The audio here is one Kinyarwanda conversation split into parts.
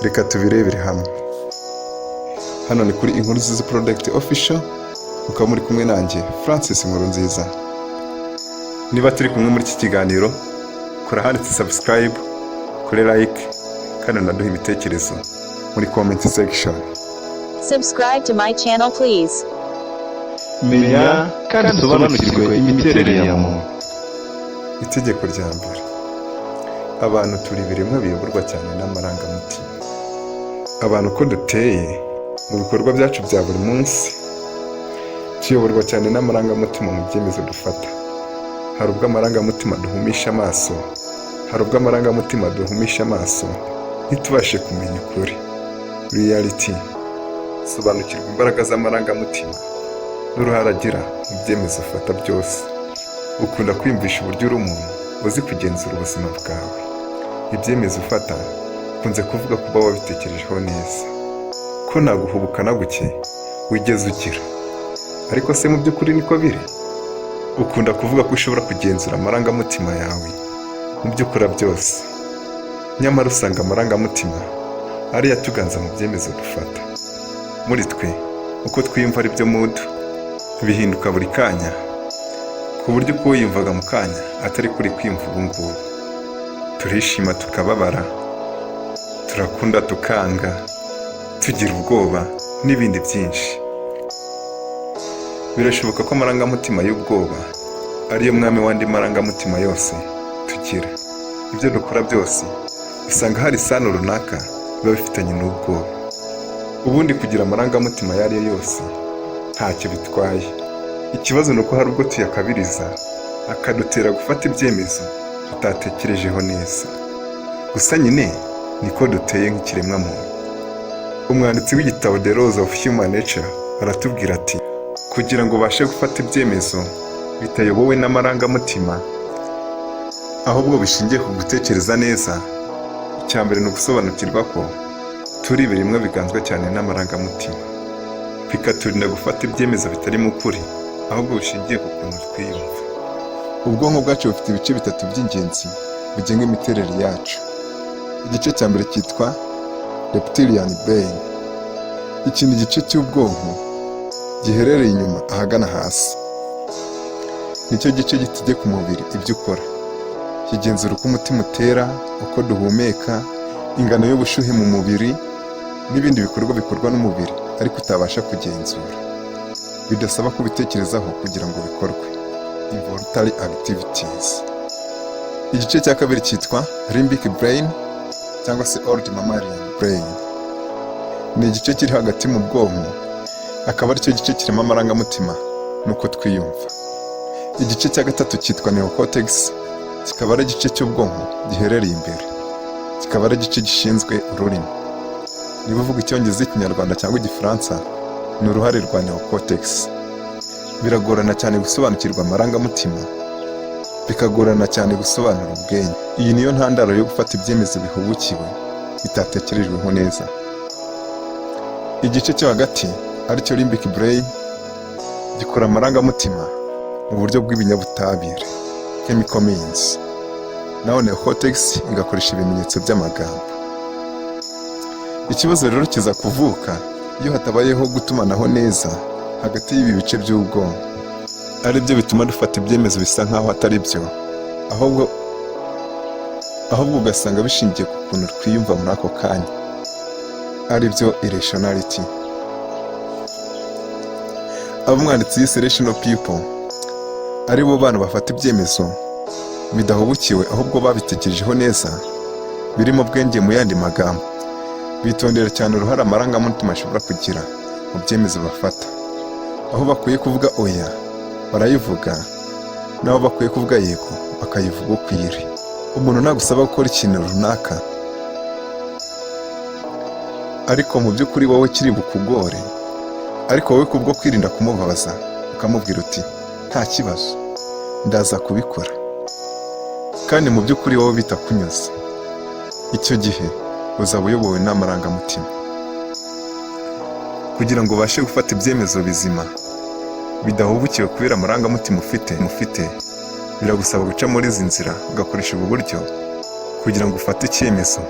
Reka tubirebere hamwe. Hano ni kuri Inkuru Nziza Product Official, mukaba muri kumwe nanjye Francis Nkuru Nziza. Niba turi kumwe muri iki kiganiro, kora ahanditse subscribe, kuri like, kandi unaduhe ibitekerezo muri comment section. Subscribe to my channel, please. Menya kandi usobanukirwe imiterere ya muntu. Itegeko rya mbere: abantu turi ibiremwa biyoborwa cyane n'amarangamutima. Abantu uko duteye mu bikorwa byacu bya buri munsi, tuyoborwa cyane n'amarangamutima mu byemezo dufata. Hari ubwo amarangamutima duhumisha amaso, hari ubwo amarangamutima duhumisha amaso ntitubashe kumenya ukuri, reality. Sobanukirwa imbaraga z'amarangamutima n'uruhare agira mu byemezo ufata byose. Ukunda kwiyumvisha uburyo uri umuntu uzi kugenzura ubuzima bwawe. Ibyemezo ufata ukunze kuvuga kuba wabitekerejeho neza, ko nta guhubuka na guke wigeze ugira. Ariko se mu by'ukuri niko biri? Ukunda kuvuga ko ushobora kugenzura amarangamutima yawe mu byo ukora byose, nyamara usanga amarangamutima ariyo atuganza mu byemezo dufata. Muri twe, uko twiyumva, ari byo mood, bihinduka buri kanya, ku buryo uko wiyumvaga mu kanya atari kuri kwiyumva ubu ngubu. Turishima tukababara, turakunda tukanga, tugira ubwoba n'ibindi byinshi. Birashoboka ko amarangamutima y'ubwoba ariyo mwami w'andi marangamutima yose tugira. Ibyo dukora byose usanga hari isano runaka biba bifitanye n'ubwoba. Ubundi kugira amarangamutima ayo ari yo yose ntacyo bitwaye. Ikibazo ni uko hari ubwo tuyakabiriza, akadutera gufata ibyemezo tutatekerejeho neza. Gusa nyine niko duteye nk'ikiremwamuntu. Umwanditsi w'igitabo The Laws of Human Nature aratubwira ati: "Kugira ngo ubashe gufata ibyemezo bitayobowe n'amarangamutima, ahubwo bishingiye ku gutekereza neza, icya mbere ni ugusobanukirwa ko turi ibiremwa biganzwa cyane n'amarangamutima, bikaturinda gufata ibyemezo bitarimo ukuri, ahubwo bishingiye ku kuntu twiyumva." Ubwonko bwacu bufite ibice bitatu by'ingenzi bigenga imiterere yacu. Igice cya mbere cyitwa reptilian brain. Iki ni igice cy'ubwonko giherereye inyuma ahagana hasi. Nicyo gice gitegeka umubiri ibyo ukora. Kigenzura uko umutima utera, uko duhumeka, ingano y'ubushyuhe mu mubiri n'ibindi bikorwa bikorwa n'umubiri ariko utabasha kugenzura, bidasaba kubitekerezaho kugira ngo bikorwe, involuntary activities. Igice cya kabiri cyitwa limbic brain cyangwa se old mammalian brain. Ni igice kiri hagati mu bwonko, akaba aricyo gice kirimo amarangamutima n'uko twiyumva. Igice cya gatatu cyitwa neocortex, kikaba ari igice cy'ubwonko giherereye imbere, kikaba ari igice gishinzwe ururimi. Niba uvuga Icyongereza, Ikinyarwanda cyangwa Igifaransa, ni uruhare rwa neocortex. Biragorana cyane gusobanukirwa amarangamutima, bikagorana cyane gusobanura ubwenge. Iyi niyo ntandaro yo gufata ibyemezo bihubukiwe, bitatekerejweho neza. Igice cyo hagati, aricyo limbic brain, gikora amarangamutima mu buryo bw'ibinyabutabire, chemical means, naho neocortex igakoresha ibimenyetso by'amagambo. Ikibazo rero kiza kuvuka iyo hatabayeho gutumanaho neza hagati y'ibi bice by'ubwonko, ari byo bituma dufata ibyemezo bisa nk'aho atari byo, ahubwo ugasanga bishingiye ku kuntu twiyumva muri ako kanya, ari byo irrationality. Abo umwanditsi yise rational people, ari bo bantu bafata ibyemezo bidahubukiwe, ahubwo babitekerejeho neza, birimo ubwenge. Mu yandi magambo, bitondera cyane uruhare amarangamutima ashobora kugira mu byemezo bafata. Aho bakwiye kuvuga oya barayivuga, n'aho bakwiye kuvuga yego bakayivuga uko iri. Umuntu nagusaba gukora ikintu runaka, ariko mu by'ukuri wowe kiri bukugore, ariko wowe kubwo kwirinda kumubabaza ukamubwira uti: "Nta kibazo, ndaza kubikora," kandi mu by'ukuri wowe bitakunyuze, icyo gihe uzaba uyobowe n'amarangamutima. Kugira ngo ubashe gufata ibyemezo bizima bidahubukiwe kubera amarangamutima ufite, biragusaba guca muri izi nzira, ugakoresha ubu buryo kugira ngo ufate icyemezo.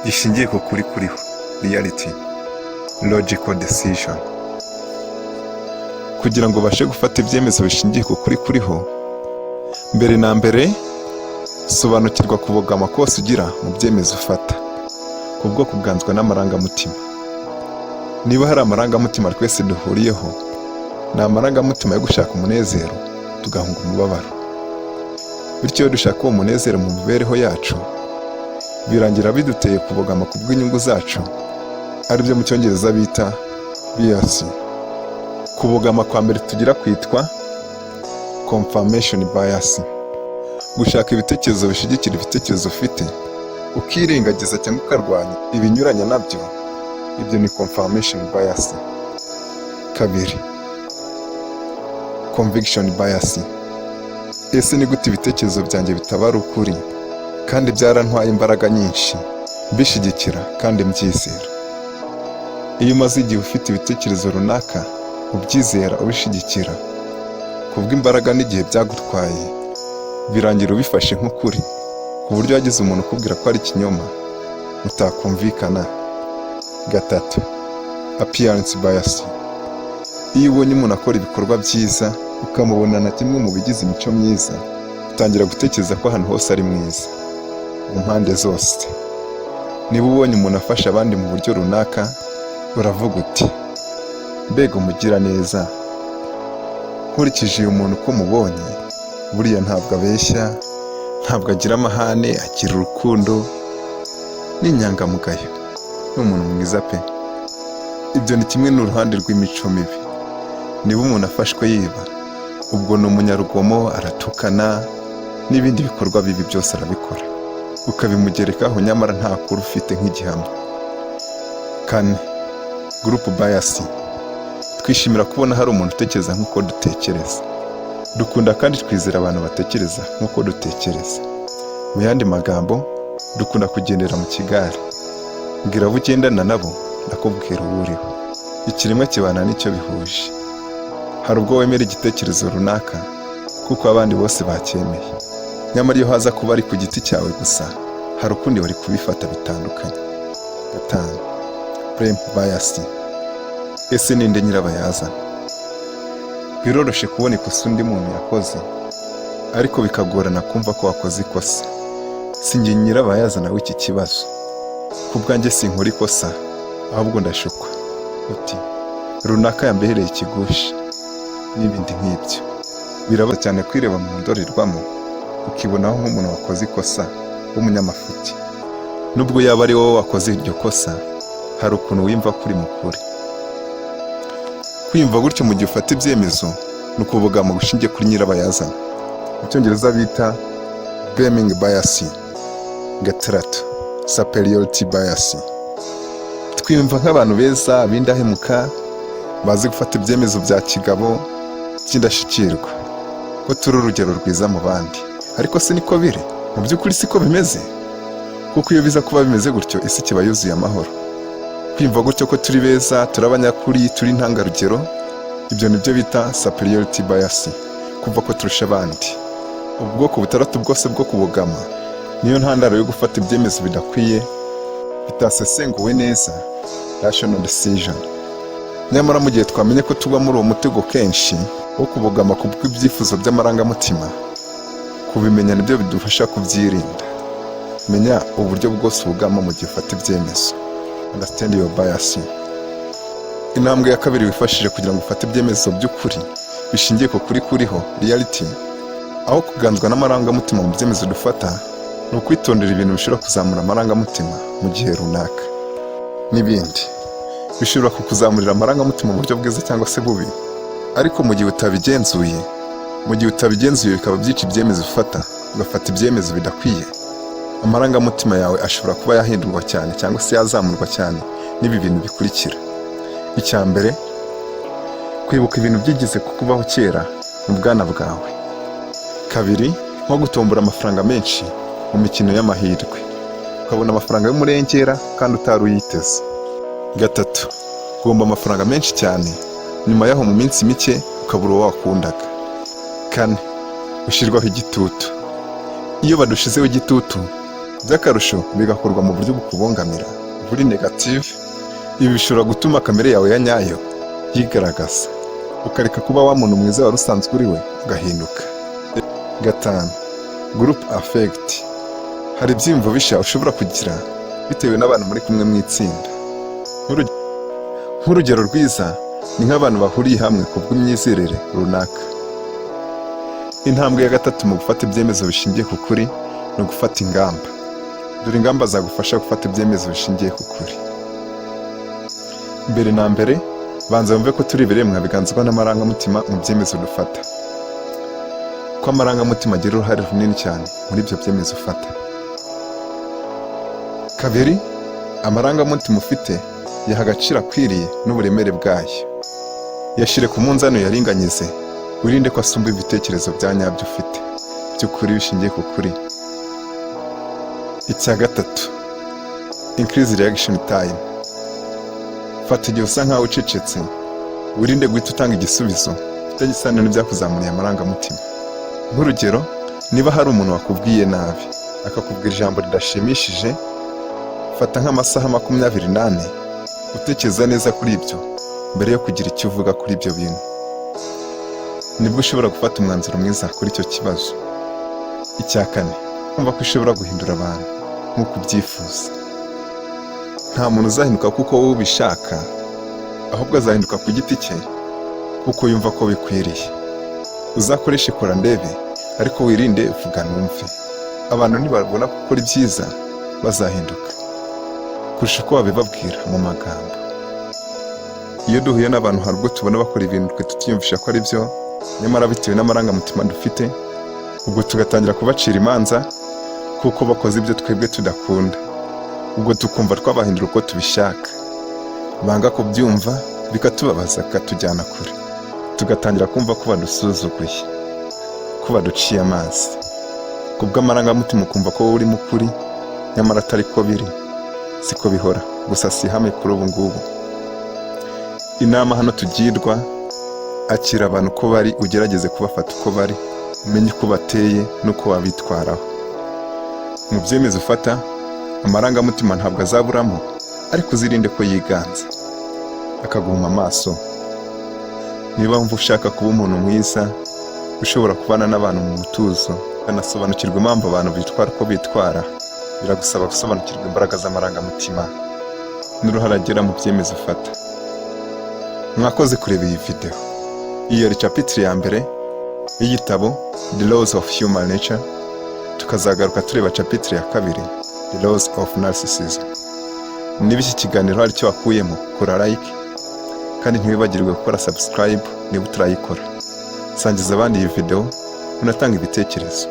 Gishingiye ku kuri kuriho, reality, logical decision. Kugira ngo ubashe gufata ibyemezo bishingiye ku kuri kuriho, mbere na mbere sobanukirwa kubogama kose ugira mu byemezo ufata kubwo kuganzwa n'amarangamutima. Niba hari amarangamutima twese duhuriyeho, ni amarangamutima yo gushaka umunezero tugahunga umubabaro. Bityo iyo dushaka uwo munezero mu mibereho yacu, birangira biduteye kubogama ku bw'inyungu zacu, aribyo mu Cyongereza bita bias. Kubogama kwa mbere tugira kwitwa confirmation bias: gushaka ibitekerezo bishyigikira ibitekerezo ufite, ukirengagiza cyangwa ukarwanya ibinyuranya nabyo. Ibyo ni confirmation bias. Kabiri, conviction bias: ese ni gute ibitekerezo byanjye bitaba ari ukuri kandi byarantwaye imbaraga nyinshi mbishyigikira kandi mbyizera? Iyo umaze igihe ufite ibitekerezo runaka, ubyizera, ubishyigikira, kubw'imbaraga n'igihe byagutwaye, birangira ubifashe nk'ukuri, ku buryo wagize umuntu ukubwira ko ari ikinyoma mutakumvikana. Gatatu, appearance bias: iyo ubonye umuntu akora ibikorwa byiza, ukamubona na kimwe mu bigize imico myiza, utangira gutekereza ko ahantu hose ari mwiza mu mpande zose. Niba ubonye umuntu afasha abandi mu buryo runaka, uravuga uti: "Mbega umugiraneza! Nkurikije uyu muntu uko mubonye, buriya ntabwo abeshya, ntabwo agira amahane, agira urukundo n'inyangamugayo, ni umuntu mwiza pe." Ibyo ni kimwe n'uruhande rw'imico mibi. Niba umuntu afashwe yiba, ubwo ni umunyarugomo, aratukana, n'ibindi bikorwa bibi byose arabikora, ukabimugerekaho nyamara nta kuri ufite nk'igihamya. Kane, group bias: twishimira kubona hari umuntu utekereza nk'uko dutekereza. Dukunda kandi twizera abantu batekereza nk'uko dutekereza. Mu yandi magambo, dukunda kugendera mu kigare. Mbwira abo ugendana nabo, ndakubwira uwo uriwe. Ikiremwa kibana n'icyo bihuje. Hari ubwo wemera igitekerezo runaka kuko abandi bose bacyemeye, nyamara iyo haza kuba ari ku giti cyawe gusa, hari ukundi wari kubifata bitandukanye. Gatanu, blame bias: ese ninde nyirabayazana? Biroroshye kubona ikosa undi muntu yakoze, ariko bikagorana kumva ko wakoze ikosa. Si njye nyirabayazana w'iki kibazo, ku bwanjye sinkora ikosa, ahubwo ndashukwa. Uti: "Runaka yambereye ikigusha", n'ibindi nk'ibyo. Birabaza cyane kwireba mu ndorerwamo ukibonaho nk'umuntu wakoze ikosa w'umunyamafuti. Nubwo yaba ari wowe wakoze iryo kosa, hari ukuntu wiyumva ko uri mukuri. Kwiyumva gutyo mu gihe ufata ibyemezo ni ukuvuga mu gushingiye kuri nyirabayazana, mu Cyongereza bita blaming bias. Gatandatu, superiority bias: twiyumva nk'abantu beza, b'indahemuka, bazi gufata ibyemezo bya kigabo, by'indashyikirwa, ko turi urugero rwiza mu bandi. Ariko si niko biri mu by'ukuri, siko bimeze, kuko iyo biza kuba bimeze gutyo, isi kiba yuzuye amahoro. Kwiyumva gutyo ko turi beza, turi abanyakuri, turi intangarugero, ibyo nibyo bita superiority bias, kumva ko turusha abandi. Ubwoko butandatu bwose bwo kubogama niyo ntandaro yo gufata ibyemezo bidakwiye, bitasesenguwe neza, rational decision. Nyamara mu gihe twamenye ko tugwa muri uwo mutego kenshi wo kubogama ku bw'ibyifuzo by'amarangamutima, kubimenya nibyo bidufasha kubyirinda. Menya uburyo bwose ubogama mu gihe ufata ibyemezo, understand your bias. Intambwe ya kabiri wifashishije kugira ngo ufate ibyemezo by'ukuri bishingiye ku kuri kuriho, reality, aho kuganzwa n'amarangamutima mu byemezo dufata, ni ukwitondera ibintu bishobora kuzamura amarangamutima mu gihe runaka n'ibindi bishobora kukuzamurira amarangamutima mu buryo bwiza cyangwa se bubi. Ariko mu gihe utabigenzuye bikaba byica ibyemezo ufata, ugafata ibyemezo bidakwiye, amarangamutima yawe ashobora kuba yahindurwa cyane cyangwa se yazamurwa cyane n'ibi bintu bikurikira. Icya mbere, kwibuka ibintu byigeze kukubaho kera mu bwana bwawe. Kabiri, nko gutombora amafaranga menshi mu mikino y'amahirwe, ukabona amafaranga y'umurengera kandi utari uyiteze. Gatatu, guhomba amafaranga menshi cyane, nyuma yaho mu minsi mike ukabura uwo wakundaga. Kane, gushyirwaho igitutu. Iyo badushizeho igitutu By'akarusho bigakorwa mu buryo bukubongamira, buri negative. Ibi bishobora gutuma kamere yawe ya nyayo yigaragaza, ukareka kuba wa muntu mwiza wari usanzwe uri we, ugahinduka. Gatanu, group affect. Hari ibyiyumvo bishya ushobora kugira bitewe n'abantu muri kumwe mu itsinda. Nk'urugero rwiza ni nk'abantu bahuriye hamwe ku bw'imyizerere runaka. Intambwe ya gatatu mu gufata ibyemezo bishingiye ku kuri ni ugufata ingamba. Dore ingamba zagufasha gufata ibyemezo bishingiye ku kuri. Mbere na mbere, banza wumve ko turi ibiremwa biganzwa n'amarangamutima mu byemezo dufata, ko amarangamutima agira uruhare runini cyane muri ibyo byemezo ufata. Kabiri, amarangamutima ufite yaha agaciro akwiriye n'uburemere bwayo. Yashyire ku munzani, uyaringanyize, wirinde ko asumba ibitekerezo bya nyabyo ufite by'ukuri, bishingiye ku kuri. Icya gatatu, increase reaction time. Fata igihe usa nkaho ucecetse, wirinde guhita utanga igisubizo gifitanye isano n'ibyakuzamuriye amarangamutima. Nk'urugero, niba hari umuntu wakubwiye nabi, akakubwira ijambo ridashimishije, fata nk'amasaha 24 utekereza neza kuri ibyo mbere yo kugira icyo uvuga kuri ibyo bintu. Nibwo ushobora gufata umwanzuro mwiza kuri icyo kibazo. Icya kane, kumva ko ushobora guhindura abantu nk'uko ubyifuza. Nta muntu uzahinduka kuko wowe ubishaka, ahubwo azahinduka ku giti cye kuko yumva ko bikwiriye. Uzakoreshe kora ndebe, ariko wirinde vuga numve. Abantu nibabona gukora ibyiza bazahinduka kurusha uko wabibabwira mu magambo. Iyo duhuye n'abantu, hari ubwo tubona bakora ibintu twe tutiyumvisha ko ari byo, nyamara bitewe n'amarangamutima dufite, ubwo tugatangira kubacira imanza kuko bakoze ibyo twebwe tudakunda. Ubwo tukumva twabahindura uko tubishaka, banga kubyumva bikatubabaza, bikatujyana kure, tugatangira kumva ko badusuzuguye, ko baduciye amazi. Ku bw'amarangamutima ukumva ko wowe uri mu kuri, nyamara atari ko biri. Siko bihora, gusa si ihame kuri ubu ngubu. Inama hano tugirwa: akira abantu uko bari, ugerageze kubafata uko bari, umenye uko bateye n'uko wabitwaraho. Mu byemezo ufata, amarangamutima ntabwo azaburamo, ariko uzirinde ko yiganza akaguhuma amaso. Niba wumva ushaka kuba umuntu mwiza ushobora kubana n'abantu mu mutuzo, ukanasobanukirwa impamvu abantu bitwara uko bitwara, biragusaba gusobanukirwa imbaraga z'amarangamutima n'uruhare agira mu byemezo ufata. Mwakoze kureba iyi video. Iyi yari chapitre ya mbere y'igitabo The Laws of Human Nature. Tukazagaruka tureba chapitre ya kabiri, The Laws of Narcissism. Niba iki kiganiro hari icyo wakuyemo, kora like, kandi ntiwibagirwe gukora subscribe niba utarayikora. Sangiza abandi iyi video, unatanga ibitekerezo.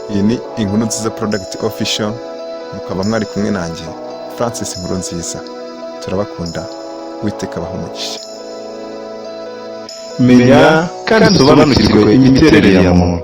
Iyi ni Inkuru Nziza Product Official, mukaba mwari kumwe nanjye Francis Inkuru Nziza. Turabakunda, Uwiteka abaha umugisha. Menya kandi usobanukirwe imiterere ya muntu.